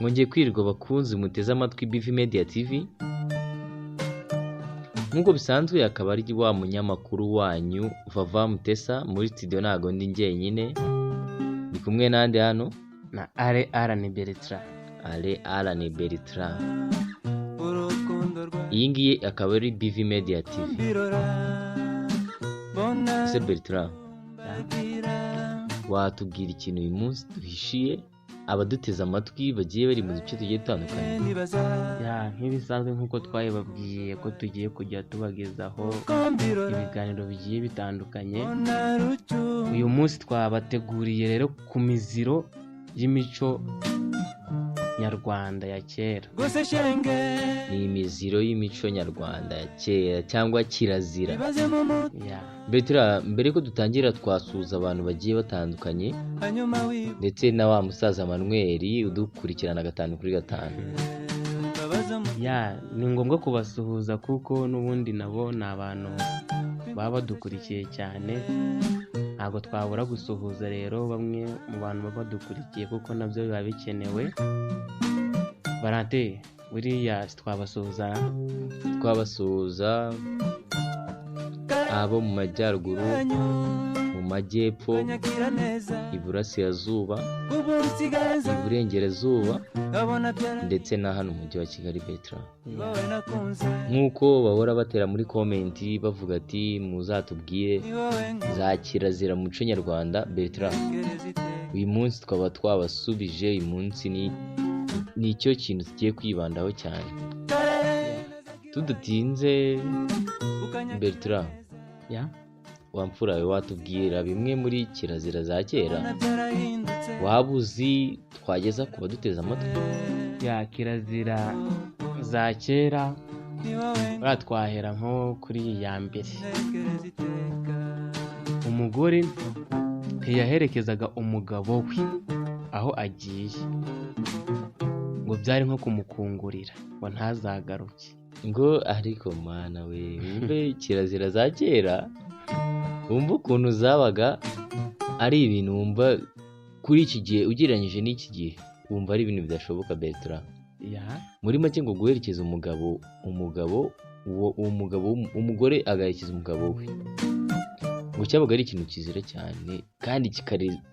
Mwongeye kwirirwa bakunzi muteze amatwi BV Media TV. Nk'uko bisanzwe akaba ari wa munyamakuru wanyu Vava Mutesa. Muri studio ntago ndi njyenyine, ndi kumwe nande hano na Ale Alan Bertrand. Ale Alan Bertrand. Iyi ngiyi akaba ari BV Media TV. Ese Bertrand, watubwira ikintu uyu munsi duhishiye abaduteze amatwi bagiye bari mu duce tugiye dutandukanye? Ya, nk'ibisanzwe nk'uko twabibabwiye ko tugiye kujya tubagezaho ibiganiro bigiye bitandukanye, uyu munsi twabateguriye rero ku miziro y'imico nyarwanda ya kera. Ni imiziro y'imico nyarwanda ya kera cyangwa kirazira. Ya. Bertrand, mbere ko dutangira twasuhuza abantu bagiye batandukanye ndetse na wa musaza Manuel udukurikirana 5 kuri 5. Ya, ni ngombwa kubasuhuza kuko n'ubundi nabo ni abantu baba badukurikiye cyane, ntabwo twabura gusuhuza rero bamwe mu bantu baba badukurikiye kuko nabyo biba bikenewe. Barante, buriya twabasuhuza? Twabasuhuza abo mu majyaruguru, mu majyepfo, iburasirazuba, iburengerazuba ndetse na hano mu mujyi wa Kigali. Bertrand, nk'uko bahora batera muri komenti bavuga ati muzatubwire za kirazira mu muco nyarwanda, Bertrand, uyu munsi twaba twabasubije. Uyu munsi ni icyo kintu tugiye kwibandaho cyane. Tudatinze Bertrand, Ya, wamfura we, watubwira bimwe muri kirazira za kera waba uzi twageza ku baduteze amatwi? Ya, kirazira za kera buriya twahera nko kuri iyi ya mbere. Umugore ntiyaherekezaga umugabo we aho agiye, ngo byari nko kumukungurira ngo ntazagaruke. Ngo ariko mana we, wumve kirazira za kera, wumve ukuntu zabaga ari ibintu wumva kuri iki gihe ugereranyije n'iki gihe wumva ari ibintu bidashoboka. Bertrand, Ya, muri make ngo guherekeza umugabo, umugabo uwo umugabo umugore agaherekeza umugabo we, ngo cyabaga ari ikintu kizira cyane kandi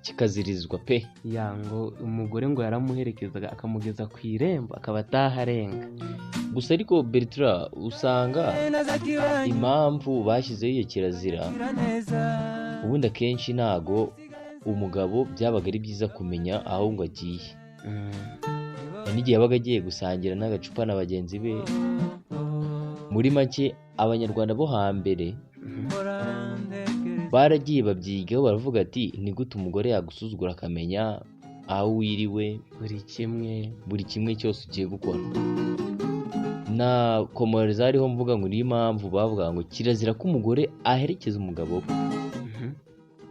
kikazirizwa pe. Ya, ngo umugore ngo yaramuherekezaga akamugeza ku irembo akaba ataharenga. Gusa ariko Bertrand, usanga impamvu bashyizeho iyo kirazira, ubundi akenshi ntago umugabo byabaga ari byiza kumenya aho ngo agiye. Hari n'igihe yabaga agiye gusangira n'agacupa na bagenzi be. Muri make abanyarwanda bo hambere baragiye babyigaho baravuga ati ni gute umugore yagusuzugura akamenya aho wiriwe, buri kimwe, buri kimwe cyose ugiye gukora. Na komore zariho mvuga ngo niyo mpamvu bavuga ngo kirazira ko umugore aherekeza umugabo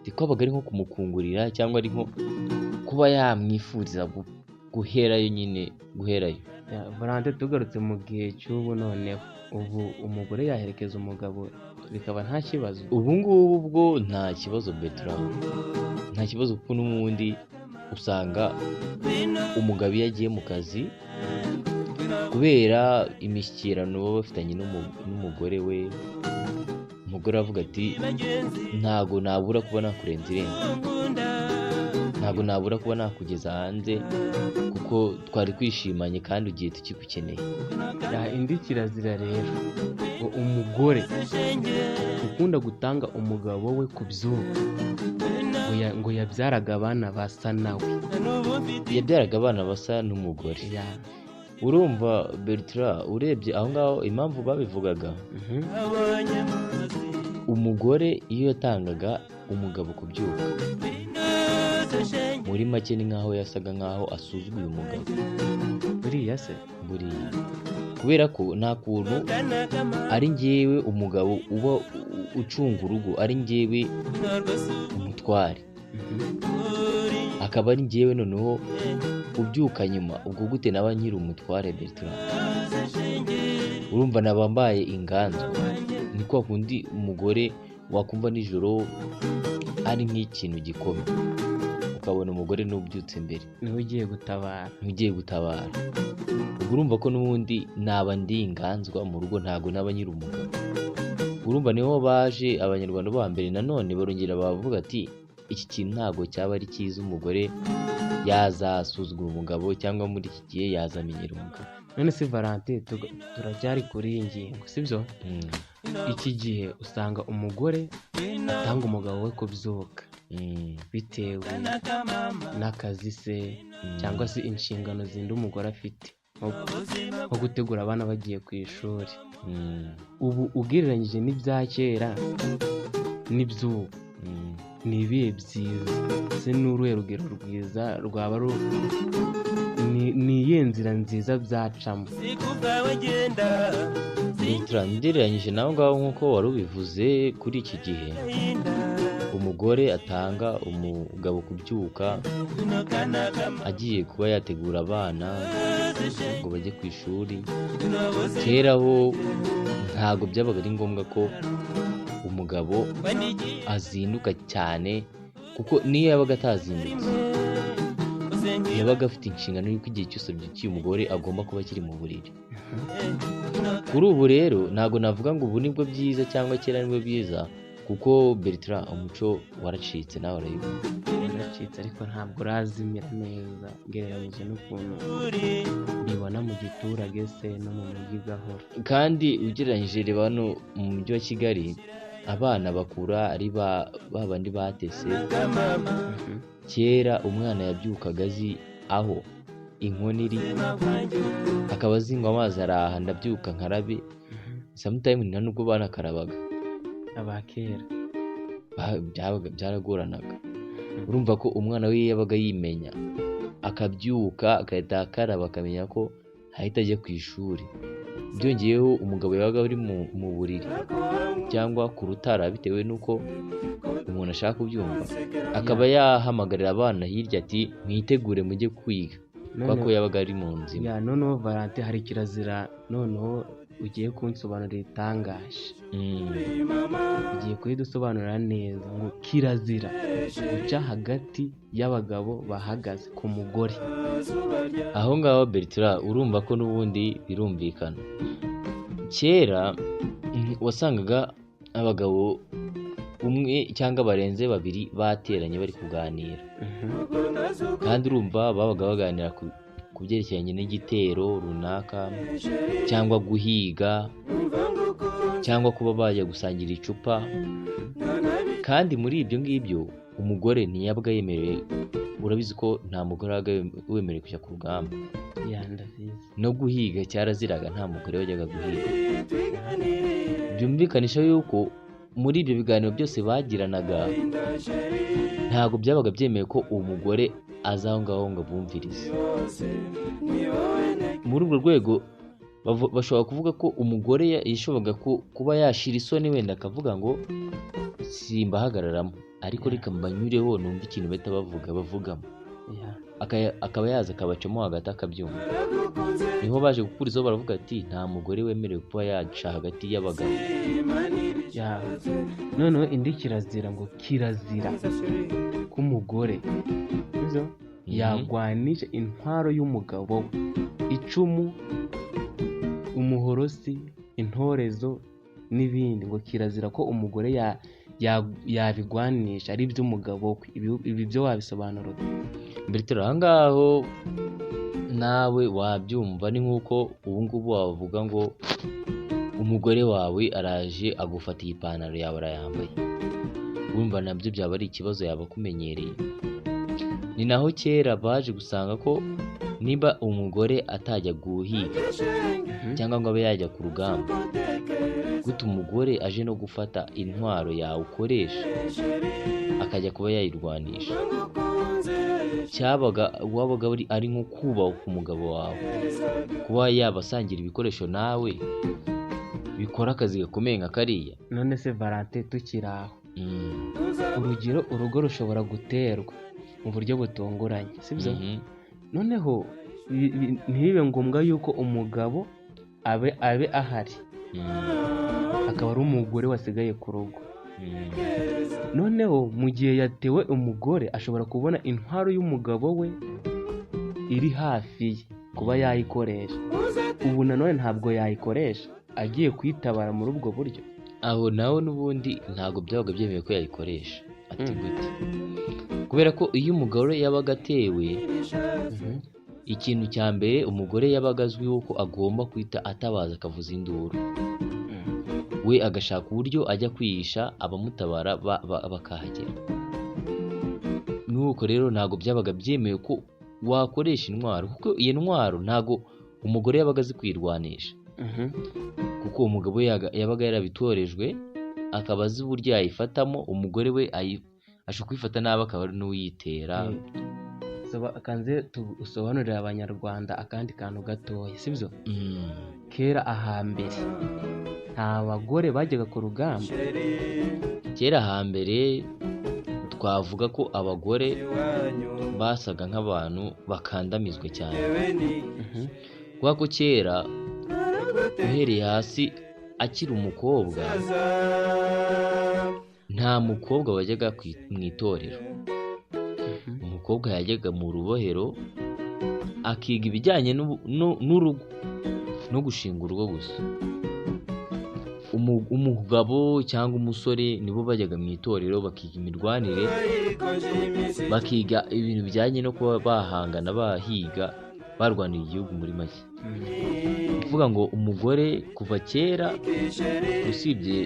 we, ko abaga ari nko kumukungurira cyangwa ari nko kuba yamwifuriza guherayo nyine, guherayo. Ya, Valente, tugarutse mu gihe cy'ubu noneho, ubu umugore yaherekeza umugabo bikaba nta kibazo? Ubu ngubu bwo nta kibazo Bertrand, nta kibazo kuko n'ubundi usanga umugabo iyo agiye mu kazi kubera imishyikirano baba bafitanye n'umugore we, umugore avuga ati ntago nabura kuba nakurenza irembo, ntago nabura kuba nakugeza hanze kuko twari kwishimanye kandi ugiye tukigukeneye. Ya, indi kirazira rero ngo umugore ukunda gutanga umugabo we ku byuka, ngo yabyaraga abana basa nawe. Yabyaraga abana basa n'umugore. Ya. Urumva Bertrand, urebye aho ngaho impamvu babivugaga, umugore iyo yatangaga umugabo kubyuka, muri make ni nkaho yasaga nkaho asuzuguye umugabo. Buriya se? Buriya kubera ko nta kuntu ari njyewe umugabo uba ucunga urugo, ari njyewe umutware, akaba ari njyewe noneho ubyuka nyuma, ubwo gute naba nkiri umutware Bertrand? Urumva nabambaye inganzwa. Ni kwa kundi umugore wakumva nijoro ari nk'ikintu gikomeye. Ukabona umugore n'ubyutse mbere, niwe ugiye gutabara. Ugiye gutabara. Ubwo urumva ko n'ubundi naba ndi inganzwa mu rugo, ntabwo naba nyiri umugabo. Urumva niho baje abanyarwanda bo hambere nanone barongera bavuga ati iki kintu ntabwo cyaba ari cyiza, umugore yazasuzugura umugabo cyangwa muri iki gihe yazamenyera umugabo. None se Valentin, turacyari kuri iyi ngingo, sibyo? Iki gihe usanga umugore atanga umugabo we kubyuka bitewe n'akazi se cyangwa se inshingano zindi umugore afite, nko gutegura abana bagiye ku ishuri. Ubu ugereranyije n'ibya kera n'iby'ubu, ni ibihe byiza se? Ni uruhe rugero rwiza rwaba ni iyihe nzira nziza byacamo? Ngereranyije nawe ngaho nk'uko wari ubivuze, kuri iki gihe umugore atanga umugabo kubyuka agiye kuba yategura abana ngo bajye ku ishuri. Kera ho ntabwo byabaga ari ngombwa ko umugabo azinduka cyane, kuko niyo yabaga atazindutse yabaga afite inshingano y'uko igihe cyose abyukiye umugore agomba kuba akiri mu buriri. Kuri ubu rero ntabwo navuga ngo ubu nibwo byiza cyangwa kera nibwo byiza, kuko Bertrand umuco waracitse nawe urayibona. Waracitse ariko ntabwo urazimira neza ugereranyije n'ukuntu mbibona mu giturage se no mu mujyi gahoro. Kandi ugereranyije reba hano mu mujyi wa Kigali abana bakura ari ba bandi batese. Kera umwana yabyukaga azi aho inkono iri, akaba azi ngo amazi araha ndabyuka nkarabe. Sometime nta nubwo banakarabaga. Aba kera byaragoranaga. Urumva ko umwana we yabaga yimenya, akabyuka agahita akaraba akamenya ko ahita ajya ku ishuri. Byongeyeho umugabo yabaga ari mu buriri cyangwa ku rutara bitewe n'uko umuntu ashaka kubyumva, akaba yahamagarira abana hirya ati mwitegure mujye kwiga, kuko yabaga ari mu nzu. Noneho Valentin hari kirazira noneho ugiye kunsobanurira itangaje. Ugiye kuyidusobanurira neza ngo kirazira guca hagati y'abagabo bahagaze ku mugore. Aho ngaho Bertrand urumva ko n'ubundi birumvikana. Kera wasangaga abagabo umwe cyangwa barenze babiri bateranye bari kuganira, kandi urumva babaga baganira ku byerekeranye n'igitero runaka cyangwa guhiga cyangwa kuba bajya gusangira icupa. Kandi muri ibyo ngibyo umugore ntiyabaga yemerewe. Urabizi ko nta mugore wabaga wemerewe kujya ku rugamba, no guhiga cyaraziraga, nta mugore wajyaga guhiga. Byumvikanisha yuko muri ibyo biganiro byose bagiranaga ntabwo byabaga byemewe ko umugore aza aho ngaho ngo abumvirize. Muri urwo rwego bashobora kuvuga ko umugore yashoboraga kuba yashira isoni wenda akavuga ngo simbahagararamo, ariko reka mbanyureho numve ikintu bahita bavugamo, akaba yaza akabacamo hagati akabyumva. Niho baje gukurizaho baravuga ati nta mugore wemerewe kuba yaca hagati y'abagabo. Noneho indi kirazira ngo kirazira k'umugore yagwanisha intwaro y'umugabo we, icumu, umuhorosi, intorezo n'ibindi, ngo kirazira ko umugore yabigwanisha ari iby'umugabo we. Ibi byo wabisobanura ute? Bertrand, aho ngaho nawe wabyumva ni nk'uko ubu ngubu wavuga ngo umugore wawe araje agufatiye ipantaro yawe arayambaye, urumva nabyo byaba ari ikibazo yaba akumenyereye. Ni naho kera baje gusanga ko niba umugore atajya guhiga cyangwa ngo abe yajya ku rugamba, gute umugore aje no gufata intwaro yawe ukoresha akajya kuba yayirwanisha, cyabaga wabaga ari nko kubaha ku mugabo wawe, kuba yabasangira ibikoresho nawe bikora akazi gakomeye nka kariya. None se Valentin tukiri aho, urugero urugo rushobora guterwa mu buryo butunguranye, sibyo? Noneho ntibibe ngombwa yuko umugabo abe ahari, akaba ari umugore wasigaye ku rugo. Noneho mu gihe yatewe umugore ashobora kubona intwaro y'umugabo we iri hafi ye kuba yayikoresha. Ubu nanone ntabwo yayikoresha agiye kwitabara muri ubwo buryo. Aho naho n'ubundi ntabwo byabaga byemewe ko yayikoresha. Ati gute? Kubera ko iyo umugore yabaga atewe, ikintu cya mbere umugore yabaga azwiho ko agomba guhita atabaza akavuza induru, we agashaka uburyo ajya kwihisha abamutabara bakahagera. Nuko rero ntabwo byabaga byemewe ko wakoresha intwaro, kuko iyo ntwaro ntabwo umugore yabaga azi kwirwanisha, kuko umugabo yabaga yarabitorejwe akaba azi uburyo yayifatamo. Umugore we ashobora kuyifata nabi akaba ari n'uyitera. Kanze usobanurire abanyarwanda akandi kantu gatoya, sibyo? Kera ahambere nta bagore bajyaga ku rugamba. Kera hambere twavuga ko abagore basaga nk'abantu bakandamizwe cyane, kubera ko kera uhereye hasi akiri umukobwa nta mukobwa wajyaga mu itorero. Umukobwa yajyaga mu rubohero akiga ibijyanye n'urugo no gushinga urugo gusa. Umugabo cyangwa umusore nibo bajyaga mu itorero bakiga imirwanire, bakiga ibintu bijyanye no kuba bahangana, bahiga, barwanira igihugu muri make. Kuvuga ngo umugore kuva kera, usibye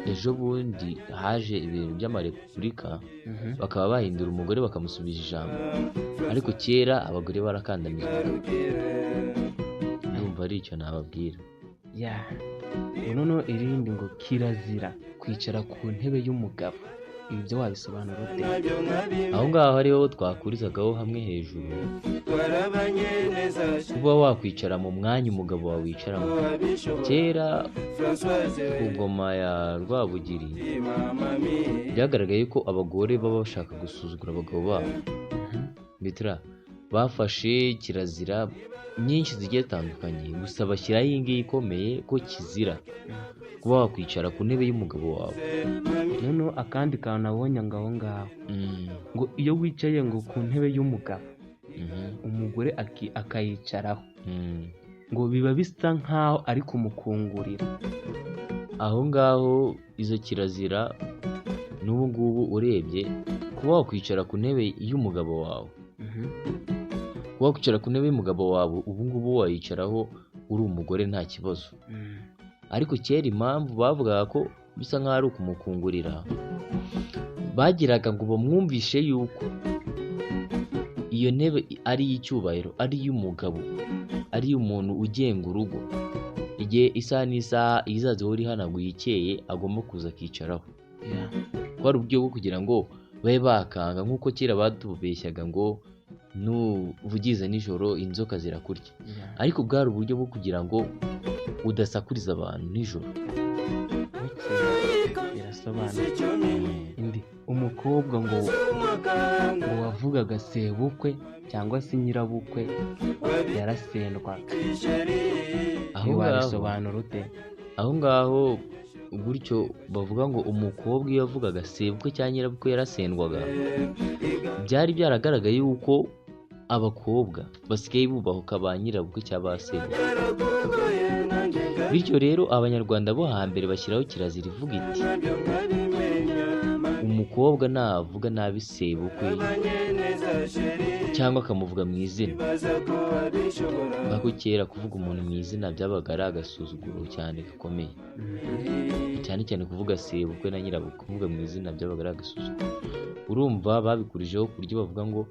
ejo bundi haje ibintu by'amarepubulika bakaba bahindura umugore bakamusubiza ijambo, ariko kera abagore barakandamizwaga. Ndumva ari icyo nababwira. Noneho irindi ngo kirazira kwicara ku ntebe y'umugabo, ibi byo wabisobanura ute? Aho ngaho ariho twakurizagaho hamwe hejuru, kuba wakwicara mu mwanya umugabo wawe wicaramo. Kera ku ngoma ya Rwabugiri byagaragaye ko abagore baba bashaka gusuzugura abagabo babo. Mitra bafashe kirazira nyinshi zigiye zitandukanye, gusa bashyiraho iyi ngiyi ikomeye ko kizira kuba wakwicara ku ntebe y'umugabo wawe. Noneho akandi kantu nabonye ngaho ngaho, ngo iyo wicaye ngo ku ntebe y'umugabo, umugore akayicaraho, ngo biba bisa nkaho ari kumukungurira. Aho ngaho izo kirazira n'ubu ngubu urebye kuba wakwicara ku ntebe y'umugabo wawe, kuba wakwicara ku ntebe y'umugabo wawe ubu ngubu wayicaraho uri umugore nta kibazo. Ariko kera impamvu bavugaga ko bisa nkaho ari ukumukungurira, bagiraga ngo bamwumvishe yuko iyo ntebe ari iy'icyubahiro, ari iy'umugabo, ari iy'umuntu ugenga urugo. Igihe isaha n'isaha izaza ihora ihanaguye ikeye agomba kuza akicaraho. Kwari uburyo bwo kugira ngo babe bakanga, nk'uko kera batubeshyaga ngo nuvugiza nijoro inzoka zirakurya, ariko bwari uburyo bwo kugira ngo udasakuriza abantu nijoro. Birasobanutse. Indi umukobwa ngo wavugaga sebukwe cyangwa se nyirabukwe yarasendwaga. Aho wabisobanura ute? Aho ngaho gutyo bavuga ngo umukobwa iyo yavugaga sebukwe cyangwa nyirabukwe yarasendwaga, byari byaragaragaye yuko abakobwa basigaye bubahuka ba nyirabukwe cyangwa ba sebukwe. Bityo rero abanyarwanda bo hambere bashyiraho kirazira ivuga iti umukobwa navuga nabi sebukwe cyangwa akamuvuga mu izina. Kuko kera kuvuga umuntu mu izina byabaga ari agasuzuguro cyane gakomeye, cyane cyane kuvuga sebukwe na nyirabukwe, kuvuga mu izina byabaga ari agasuzuguro. Urumva babikurijeho ku buryo bavuga ngo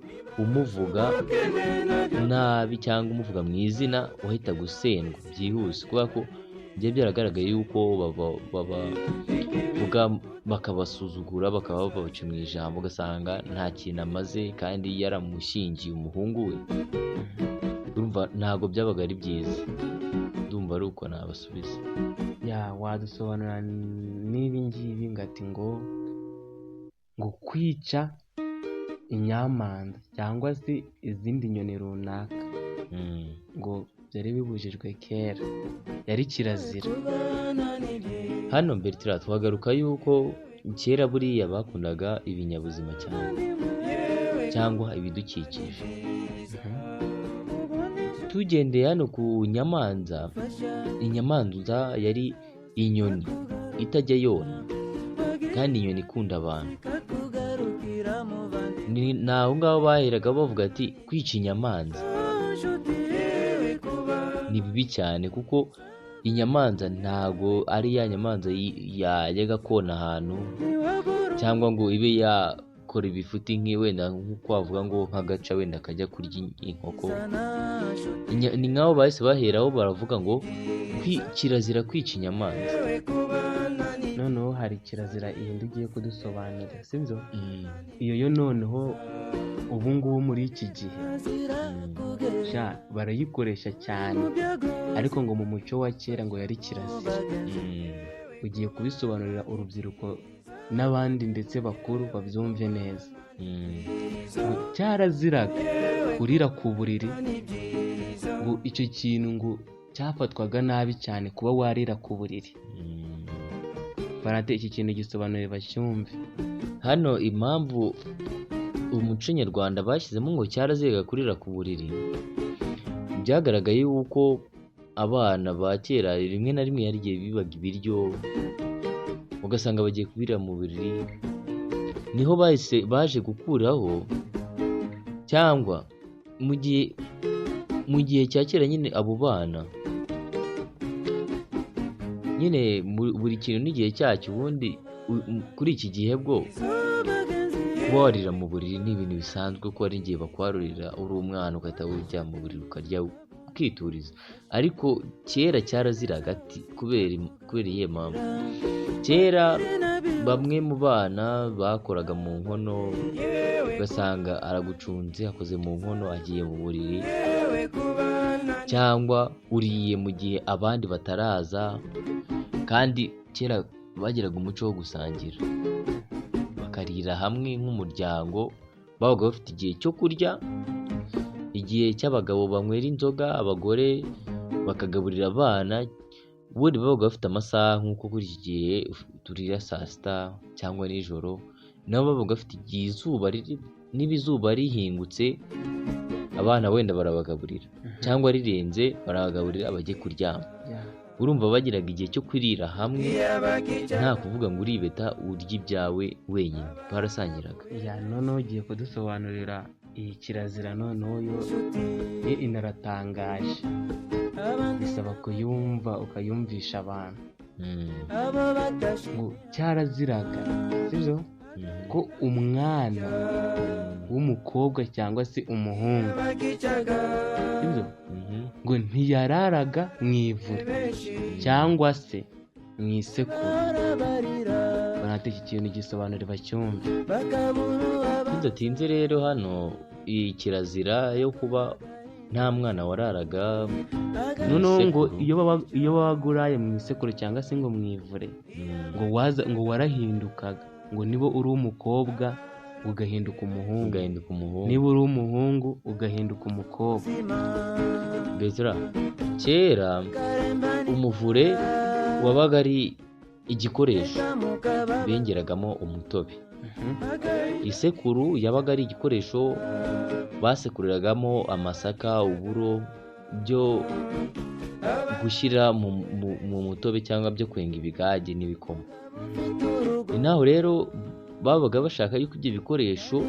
umuvuga nabi cyangwa umuvuga mu izina wahita gusendwa byihuse, kubera ko byari byaragaragaye yuko babavuga bakabasuzugura, bakaba babaca mu ijambo, ugasanga nta kintu amaze kandi yaramushyingiye umuhungu we. Urumva ntabwo byabaga ari byiza. Ndumva ari uko nabasubiza. Wadusobanura n'ibi ngibi ngati ngo kwica inyamanza cyangwa se izindi nyoni runaka ngo byari bibujijwe kera, yari kirazira. Hano Bertrand twagaruka yuko Kera buriya bakundaga ibinyabuzima cyane cyangwa ibidukikije. Tugendeye hano ku nyamanza, inyamanza yari inyoni itajya yona kandi inyoni ikunda abantu. Ni aho ngaho baheraga bavuga ati kwica inyamanza ni bibi cyane, kuko inyamanza ntago ari ya nyamanza yajyaga kona ahantu cyangwa ngo ibe yakora ibifuti wenda nk'uko wavuga ngo nk'agaca wenda kajya kurya inkoko. Ni nk'aho bahise baheraho baravuga ngo kirazira kwica inyamanza. Noneho hari kirazira iyindi ugiye kudusobanurira, sibyo? Iyo yo noneho ubu ngubu muri iki gihe barayikoresha cyane, ariko ngo mu muco wa kera ngo yari kirazira. Ugiye kubisobanurira urubyiruko n'abandi ndetse bakuru babyumve neza. Ngo cyaraziraga kurira ku buriri, ngo icyo kintu ngo cyafatwaga nabi cyane kuba warira ku buriri. Barate iki kintu gisobanurira bacyumve. Hano impamvu umuco nyarwanda bashyizemo ngo cyaraziraga kurira ku buriri, byagaragaye yuko abana ba kera rimwe na rimwe hari igihe bibaga ibiryo ugasanga bagiye kubirira mu buriri. Niho bahise baje gukuraho, cyangwa mu gihe cya kera nyine abo bana nyine buri kintu n'igihe cyacyo. Ubundi kuri iki gihe bwo kuba warira mu buriri ni ibintu bisanzwe, ko hari igihe bakwarurira uri umwana ugahita ujya mu buriri ukarya ukituriza. Ariko kera cyaraziraga ati kubera iyihe mpamvu? Kera bamwe mu bana bakoraga mu nkono, ugasanga aragucunze akoze mu nkono agiye mu buriri, cyangwa uriye mu gihe abandi bataraza. Kandi kera bagiraga umuco wo gusangira, bakarira hamwe nk'umuryango. Babaga bafite igihe cyo kurya, igihe cy'abagabo banywera inzoga, abagore bakagaburira abana. Ubundi babaga bafite amasaha nk'uko kuri iki gihe turira saa sita cyangwa nijoro, nabo babaga bafite igihe izuba riri, niba izuba rihingutse abana wenda barabagaburira, cyangwa rirenze barabagaburira bajye kuryama. Urumva bagiraga igihe cyo kurira hamwe, nta kuvuga ngo uribeta urya ibyawe wenyine, barasangiraga. Noneho ugiye kudusobanurira iyi kirazira noneho yo inaratangaje, bisaba kuyumva ukayumvisha abantu. Ngo cyaraziraga, sibyo? Ko umwana w'umukobwa cyangwa se umuhungu, sibyo? Ngo ntiyararaga mu ivure cyangwa se mu isekuru. Barate iki kintu gisobanurira bacyumve. Tudatinze rero hano iyi kirazira yo kuba nta mwana wararaga noneho ngo iyo wabaga uraye mu isekuru cyangwa se ngo mu ivure, ngo waza ngo warahindukaga, ngo niba uri umukobwa ugahinduka umuhungu, niba uri umuhungu ugahinduka umukobwa. Bezra, kera umuvure wabaga ari igikoresho bengeragamo umutobe. Isekuru yabaga ari igikoresho basekuriragamo amasaka, uburo byo gushyira mu mutobe cyangwa byo kwenga ibigage n'ibikoma. Naho rero babaga bashaka yuko ibyo bikoresho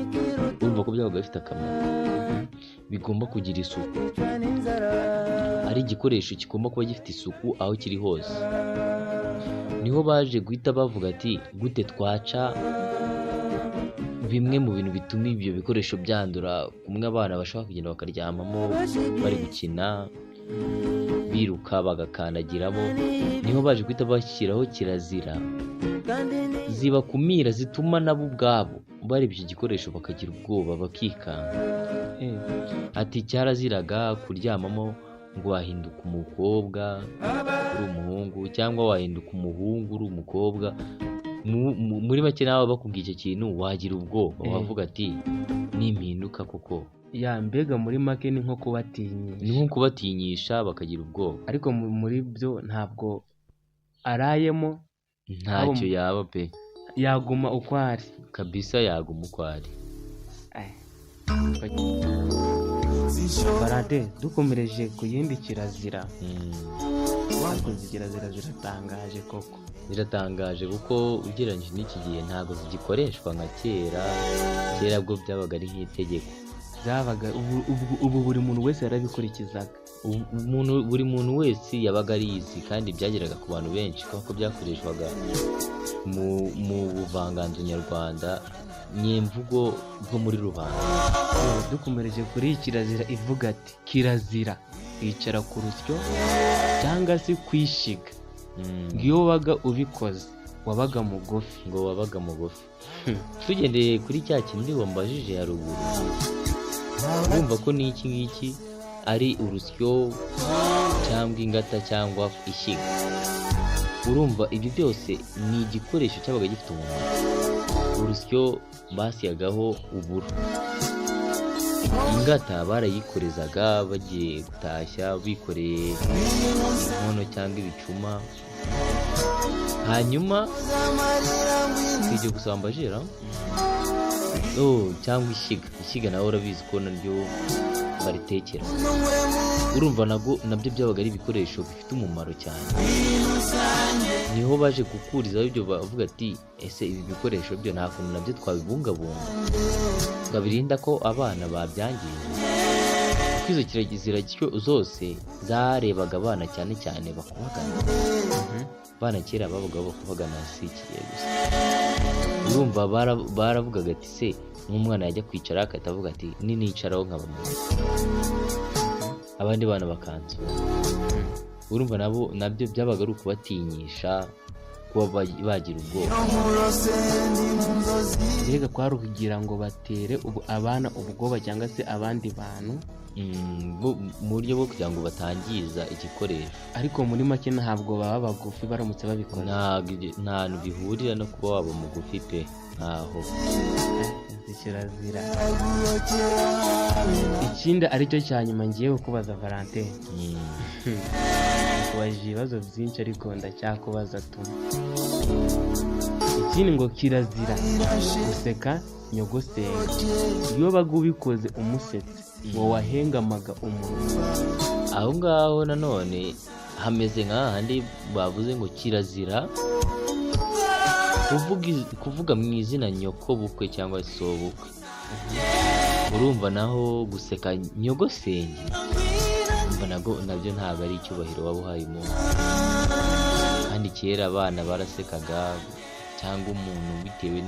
urumva ko byabaga bifite akamaro, bigomba kugira isuku, ari igikoresho kigomba kuba gifite isuku aho kiri hose. Niho baje guhita bavuga ati gute twaca bimwe mu bintu bituma ibyo bikoresho byandura, kumwe abana bashobora kugenda bakaryamamo bari gukina biruka bagakandagiramo. Niho baje guhita bashyiraho kirazira zibakumira, zituma nabo ubwabo bareba icyo gikoresho bakagira ubwoba bakikanga. Ati cyaraziraga kuryamamo ngo wahinduka umukobwa uri umuhungu, cyangwa wahinduka umuhungu uri umukobwa. Muri make nawe bakubwiye icyo kintu wagira ubwoba, wavuga ati nimpinduka koko. Ya mbega muri make ni nko kubatinyisha, ni nko kubatinyisha bakagira ubwoba. Ariko muri byo ntabwo arayemo ntacyo yaba pe. Yaguma uko ari. Kabisa, yaguma uko ari. Barade, dukomereje ku yindi kirazira. Ariko izi kirazira ziratangaje koko. Biratangaje kuko ugereranyije n'iki gihe ntabwo zigikoreshwa nka kera. Kera bwo byabaga ari nk'itegeko. Byabaga ubu buri muntu wese yarabikurikizaga. Buri muntu wese yabaga arizi, kandi byageraga ku bantu benshi kuko byakoreshwaga mu buvanganzo nyarwanda nyemvugo bwo muri rubanda. Dukomereje kuri iyi kirazira ivuga ati: "Kirazira kwicara ku rusyo cyangwa se kwishiga." Ngo iyo wabaga ubikoze wabaga mugufi. Ngo wabaga mugufi. Tugendeye kuri cya kindi wambajije haruguru, urumva ko n'iki ngiki ari urusyo cyangwa ingata cyangwa ishyiga. Urumva ibyo byose ni igikoresho cyabaga gifite umumaro. Urusyo basyagaho uburo, ingata barayikorezaga bagiye gutashya bikoreye inkono cyangwa ibicuma. Hanyuma si ibyo gusa wambajira, oh, cyangwa ishyiga. Ishyiga nawe urabizi ko naryo baritekera. Urumva nabyo byabaga ari ibikoresho bifite umumaro cyane. Niho baje gukurizaho ibyo bavuga ati: "Ese ibi bikoresho byo nta kuntu nabyo twabibungabunga, twabirinda ko abana babyangiza?" Kuko izo kirazira zose zarebaga abana cyane cyane bakubagana. Abana kera babaga bakubagana, si iki gihe gusa. Urumva baravugaga ati: "Se nk'umwana yajya kwicara agahita avuga ati ninicaraho nkaba mubi, abandi bana bakansura." Urumva nabo nabyo byabaga ari ukubatinyisha kuba bagira ubwoba. Mbega kwari ukugira ngo batere abana ubwoba cyangwa se abandi bantu. Mu buryo bwo kugira ngo batangiza igikoresho. Ariko muri make ntabwo baba bagufi baramutse babikoze. Ntabwo nta hantu bihurira no kuba waba mugufi pe, ntaho. Izi kirazira, ikindi aricyo cya nyuma ngiye kukubaza, Valentin, kubajije ibibazo byinshi ariko ndacyakubaza tu. Ikindi ngo kirazira guseka nyogosenge. Iyo wabaga ubikoze umusetse ngo wahengamaga umunwa. Aho ngaho nanone hameze nk'ahandi bavuze ngo kirazira kuvuga mu izina nyoko bukwe cyangwa sobukwe. Urumva naho guseka nyogosenge, urumva nabyo ntabwo ari icyubahiro waba uhaye umuntu. Kandi kera abana barasekaga, cyangwa umuntu bitewe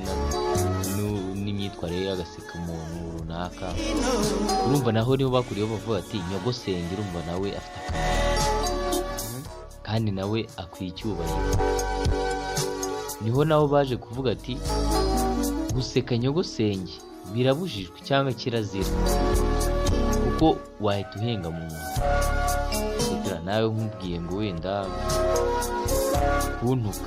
n'imyitwarire ye agaseka umuntu runaka. Urumva naho niho bakuriyeho bavuga ati nyogosenge. Urumva nawe afite akamaro kandi nawe akwiye icyubahiro. Niho nabo baje kuvuga ati guseka nyogosenge birabujijwe cyangwa kirazira, kuko wahita uhenga mu muntu. Reka nawe nkubwiye ngo wenda kuntuka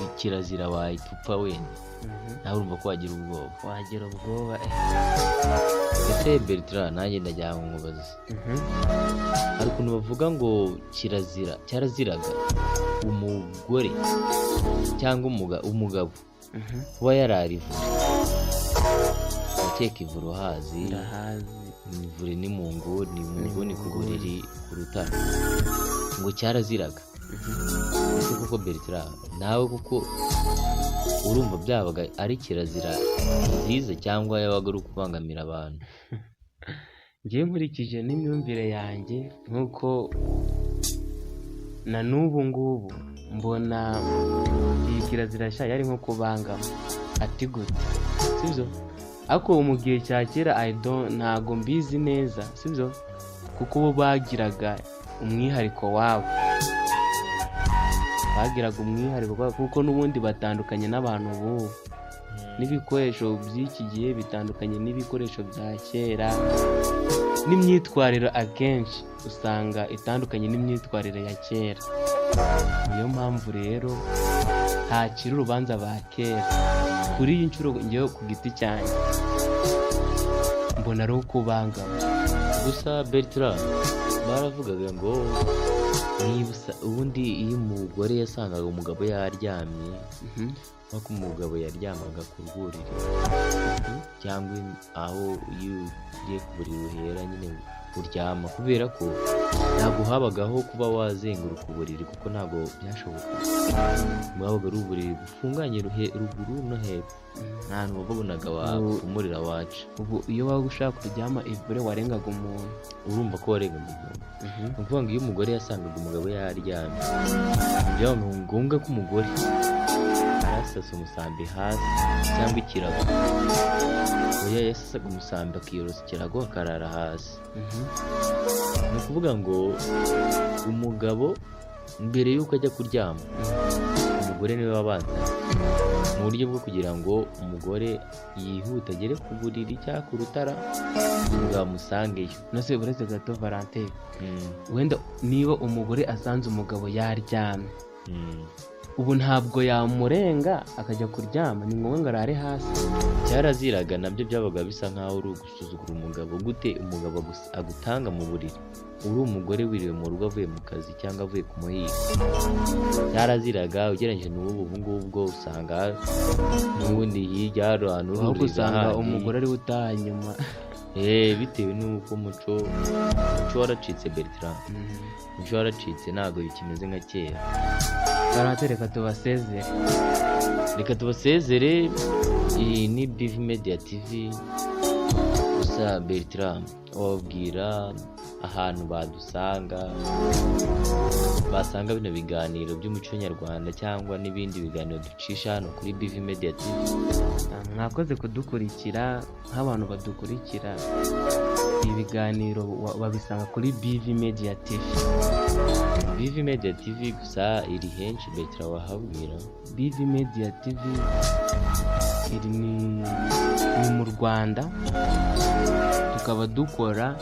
ni kirazira, wahita upfa wenda. Nawe urumva ko wagira ubwoba. Wagira ubwoba. Ese Bertrand, nanjye ndagira ngo nkubaze, hari ukuntu bavuga ngo kirazira, cyaraziraga umugore cyangwa umugabo kuba yarara ivure. Ndakeka ivure uhazi. Ndahazi. Ivure ni mu nguni, mu Ni nguni mu ku nguni. buriri, ku rutare. Ngo cyaraziraga. Ese koko Bertrand, nawe kuko urumva byabaga ari kirazira nziza cyangwa yabaga ari ukubangamira abantu? Ngewe nkurikije n'imyumvire yanjye, nk'uko na n'ubu ngubu mbona iyi kirazira sha yari nko kubangama. Ati gute? Sibyo? Ariko mu gihe cya kera, I don't, ntago mbizi neza, sibyo? Kuko bo bagiraga umwihariko wabo, bagiraga umwihariko wabo, kuko n'ubundi batandukanye n'abantu b'ubu, n'ibikoresho by'iki gihe bitandukanye n'ibikoresho bya kera, n'imyitwarire akenshi usanga itandukanye n'imyitwarire ya kera. Niyo mpamvu rero ntakiri urubanza ba kera. Kuri iyi nshuro ngewe ku giti cyanjye mbona ari ukubangama. Gusa Bertrand, baravugaga ngo Niba ubundi iyo umugore yasangaga umugabo yaryamye, nk'uko umugabo yaryamaga ku rwuriro cyangwa aho iyo ugiye ku buriri uhera nyine uryama, kubera ko ntabwo habagaho kuba wazenguruka uburiri kuko ntabwo byashobokaga. Bwabaga ari uburiri bufunganye ruguru no hepfo, nta hantu wabonaga wapfumurira waca. Ubu iyo waba ushaka kuryama ivure warengaga umuntu. Urumva ko warengaga umuntu. Ni ukuvuga ngo iyo umugore yasangaga umugabo yaryamye, byabaga ngombwa ko umugore arasasa umusambi hasi cyangwa ikirago. Oya, yasasaga umusambi akiyorosa ikirago akarara hasi. Ni ukuvuga ngo umugabo mbere y'uko ajya kuryama, umugore niwe wabanza, mu buryo bwo kugira ngo umugore yihute agere ku buriri cyangwa ku rutara, umugabo amusangeyo. Nose uretse gato Valentin, wenda niba umugore asanze umugabo yaryamye, ubu ntabwo yamurenga akajya kuryama, ni ngombwa ngo arare hasi? Cyaraziraga, nabyo byabaga bisa nkaho uri gusuzugura umugabo. Gute umugabo agutanga mu buriri uri umugore wiriwe mu rugo avuye mu kazi cyangwa avuye ku muhigo? Cyaraziraga ugereranyije n'ubu. Ubu ngubu bwo usanga n'ubundi hirya hari ahantu ahubwo ururira usanga handi. Umugore ariwe utaha nyuma. Bitewe n'uko umuco waracitse, Bertrand. Umuco waracitse, ntabwo bikimeze nka kera. Valentin, reka tubasezere. Reka tubasezere. Iyi ni BV Media TV. Gusa Bertrand, wababwira ahantu badusanga, basanga bino biganiro by'umuco nyarwanda cyangwa n'ibindi biganiro ducisha hano kuri BV Media TV? Mwakoze kudukurikira. Nk'abantu badukurikira ibiganiro babisanga kuri BV Media TV. BV Media TV gusa iri henshi, Bertrand, wahabwira. BV Media TV iri ni mu Rwanda, tukaba dukora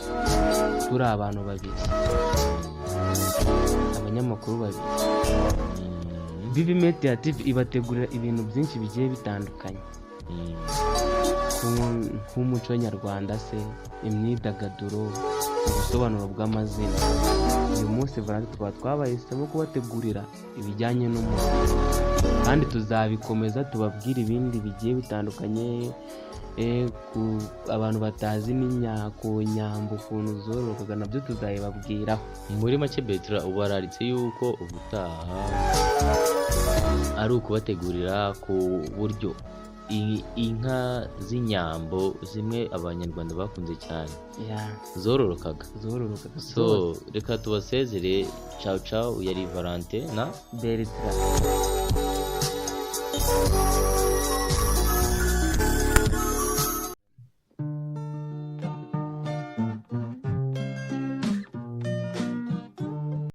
turi abantu babiri, abanyamakuru babiri. BV Media TV ibategurira ibintu byinshi bigiye bitandukanye, nk'umuco nyarwanda se, imyidagaduro, ubusobanuro bw'amazina. Uyu munsi Valentin tukaba twabahisemo kubategurira ibijyanye n'umuco, kandi tuzabikomeza tubabwire ibindi bigiye bitandukanye, ku abantu batazi ku nyambo ukuntu zororokaga, nabyo tuzabibabwiraho. Muri make Bertrand, ubararitse yuko ubutaha ari ukubategurira ku buryo inka z'inyambo zimwe abanyarwanda bakunze cyane zororokaga. Zororokaga. So reka tubasezere. Ciao ciao, yari Valentin na Bertrand.